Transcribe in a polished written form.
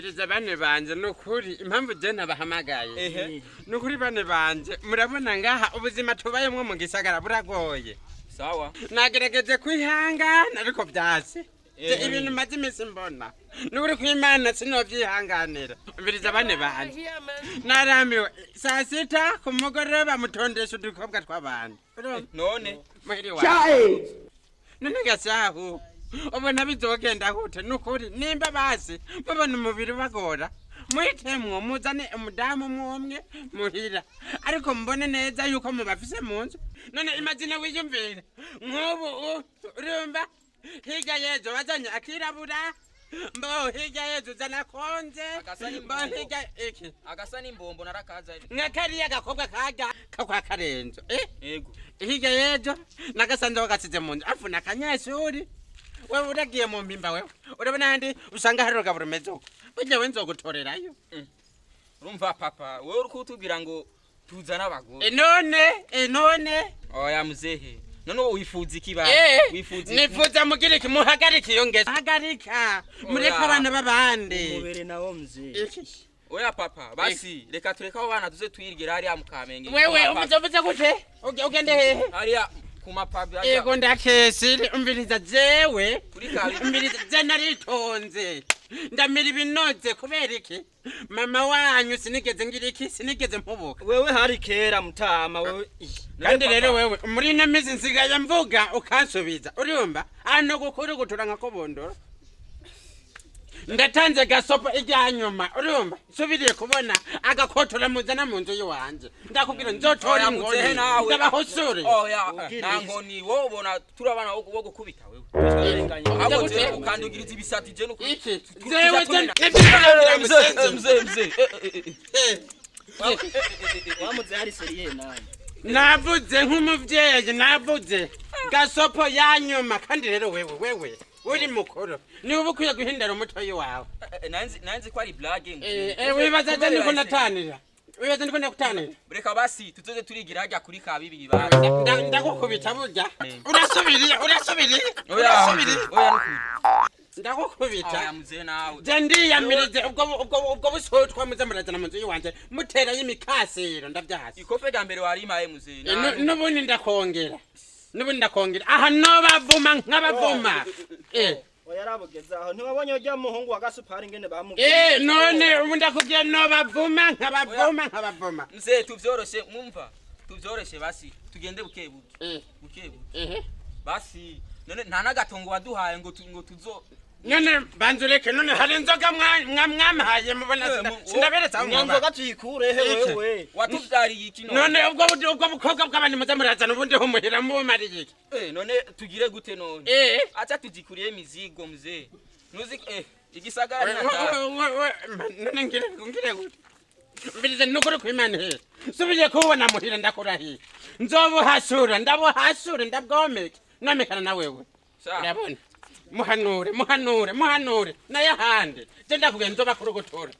Umviriza bane banje, nukuri impamvu je nabahamagaye, nukuri bane banje, murabona ngaha ubuzima tubayemwo mu gisagara buragoye. Sawa. Nagerageje kwihangana ariko byase. Ibintu maze iminsi mbona, nukuri kwimana sinovyihanganira. Umviriza bane banje, naramiwe. Saa sita ku mugoroba mutondesha udukobwa tw'abantu. Urumva? None Muhiri wawe none gasahu ubona bizogenda gute? Nukuri nimba basi mubona umubiri bagora, muhitemwo muzane umudamu umwe umwe muhira, ariko mbone neza yuko mubafise mu nzu. None imazina wiyumvire nk'ubu urumva hirya yejo wazanye akirabura, mbo hirya yejo uzana konze. Agasa mbo n'imbombo. Hirya iki? Agasa n'imbombo narakaza. Nka kariya gakobwa karya kakwa Karenzo, eh. Yego. Hirya yejo nagasanze wagasize mu nzu afuna akanyeshuri. Wewe uragiye mu mpimba, wewe urabona handi usanga hari urugabo rumeze uko, burya we nzogutorerayo. Urumva papa, wewe uri kutubwira ngo tuzane abagore. None. Oya muzehe, none wowe wifuza iki ba? Wifuza iki? Nifuza mugira iki? Muhagarike iyo ngeso, hagarika, mureke Oya. abana b'abandi. Umubiri nawo mzee. Iki? Oya papa, basi reka tureke abo bana tuze twirgira hariya mu Kamenge. Wewe Ku mapavi. uvuze uvuze gute? Ugende hehe? Hariya ku mapavi hariya. Ego ndakesire, umviriza jewe. Kuri kabi. Umviriza, je naritonze ndamira ibinoze. Kubera iki? Mama wanyu sinigeze ngira iki, sinigeze mpubuka. Wewe hari kera mutama wewe. Kandi Papa. rero wewe muri ino minsi nsigaye mvuga ukansubiza, urumva ano gukuri gutura nka kobondora. Ndatanze gasopo ijya nyuma, urumva nsubiriye kubona agakotora muzana mu nzu y'iwanje, ndakubwira nzotora Oya, muzehe ingoni nawe. ndabahusure. Oya, Ubwiriza. nta nkoni, wowe ubona turi abana bo gukubita wewe? Turarenganye. Ahubwo Gute? jewe ukandugiriza ibisati je nuko Iki jewe je Mzee, mzee, mzee. Eh, eh, eh. Wamuze hari sérieux nawe. Navuze nk'umuvyeyi, navuze gasopo ya nyuma. Kandi rero wewe uri mukuru, niwe uba ukwiye guhindura umutoyi wawe. Nanzi ko ari blague. Wibaza je ndiko ndatanira? Wibaza ndiko ndakutanira? Reka basi tuzoze turigira hajya kuri kabibiri ba. Ndagukubita burya. Urasubiriye, urasubiriye. Oya. Urasubiriye. Oya nukuri. Ndagukubita. Oya mzee nawe. Je ndiyamirize ubwo busotwa muze murazana mu nzu yiwanje muterayo imikasiro, ndavyasi. Ikofe rya mbere warimaye mzee. N'ubundi ndakongera, n'ubundi ndakongera aha nobavuma nk'abavuma. Oya yarabugeze aho, ntiwabonye urya muhungu wa Gasupari ingene bamubwiye? None ubu ndakubwiye nobavuma nkabavuma nkabavuma. Mzee, tuvyoroshe, mwumva? Tuvyoroshe basi tugende buke buke. Buke buke. Basi none nta n'agatongo waduhaye ngo tuzo None banza ureke, none hari inzoga mwampaye mubona? Sindaberetse aho Iyo mwoba. nzoga tuyikurehe? Iki? Wewe. Watuvyariye iki none? None ubwo bukobwa bw'abantu muze murazana ubundi humuhira mubumariye iki? None tugire gute none? Acha tujikuriye imizigo mzee. Nuzi igisagara ni hatari. None ngire gute? Mbirize, nukuri kwimana he subiye kubona muhira, ndakurahiye nzobuhasura, ndabuhasura, ndabwomeke nomekana na wewe. Sawa. Urabona, muhanure, muhanure, muhanure naye ahandi je ndakubwiye nzobakurugutura.